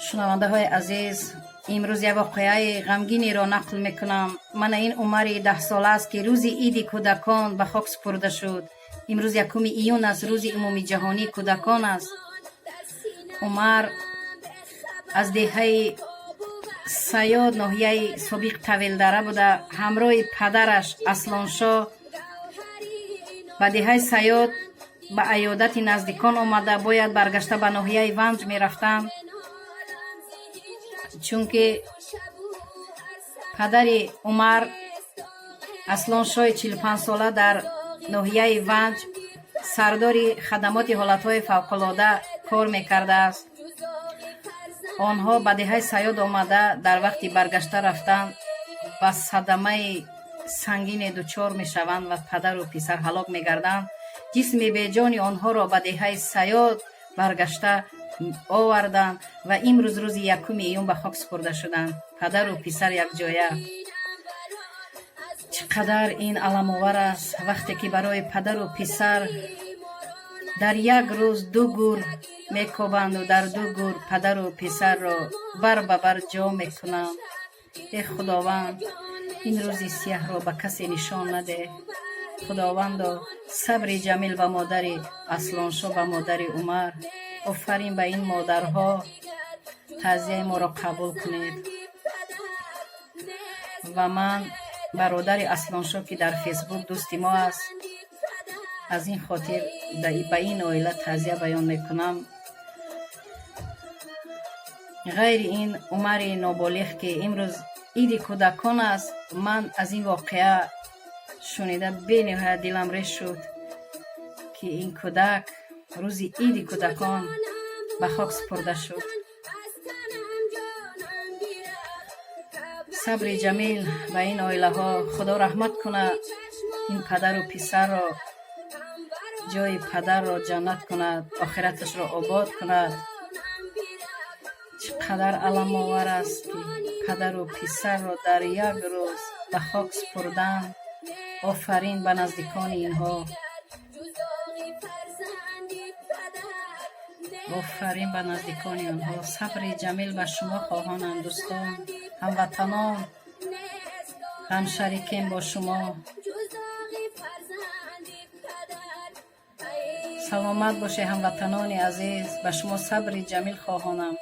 Шунавандаҳои азиз, имрӯз як воқеаи ғамгинеро нақл мекунам. Мана ин Умари 10-сола аст, ки рӯзи иди кӯдакон ба хок супурда шуд. Имрӯз 1 июн аст, рӯзи умумиҷаҳонии кӯдакон аст. Умар аз деҳаи Саёд, ноҳияи собиқ Тавелдара буда, ҳамроҳи падараш Аслоншоҳ ба деҳаи Саёд ба аёдати наздикон омада, бояд баргашта ба ноҳияи Ванҷ мерафтанд, чунки падари Умар Аслоншоҳи 45-сола дар ноҳияи Ванҷ сардори хадамоти ҳолатҳои фавқулода кор мекардааст. Онҳо ба деҳаи Саёд омада, дар вақти баргашта рафтан ба садамаи сангине дучор мешаванд ва падару писар ҳалок мегарданд. Ҷисми беҷони онҳоро ба деҳаи Саёд баргашта оварданд ва имрӯз, рӯзи 1 июн, ба хок супурда шуданд, падару писар якҷоя. Чӣ қадар ин аламовар аст, вақте ки барои падару писар дар як рӯз ду гур мекобанду дар ду гур падару писарро бар ба бар ҷо мекунанд. Э Худованд, ин рӯзи сияҳро ба касе нишон надеҳ. Худовандо, сабри ҷамил ба модари Аслоншоҳ, ба модари Умар. Офарин ба ин модарҳо. Таъзияи моро қабул кунед. Ва ман бародари Аслоншоҳ, ки дар Фейсбук дӯсти мо аст, аз ин хотир ба ин оила таъзия баён мекунам. Ғайри ин Умари ноболиғ, ки имрӯз иди кӯдакон аст, ман аз ин воқеа шунида бениҳоят дилам реш шуд, ки ин кӯдак рӯзи иди кӯдакон ба хок супурда шуд. Сабри ҷамил ба ин оилаҳо. Худо раҳмат кунад ин падару писарро, ҷои падарро ҷаннат кунад, охираташро обод кунад. Чӣ қадар аламовар аст, ки падару писарро дар як рӯз ба хок супурдан. Офарин ба наздикони инҳо, офарин ба наздикони онҳо. Сабри ҷамил ба шумо хоҳонам, дӯстон, ҳамватанон, ҳамшарикем бо шумо. Саломат бошед, ҳамватанони азиз, ба шумо сабри ҷамил хоҳонам.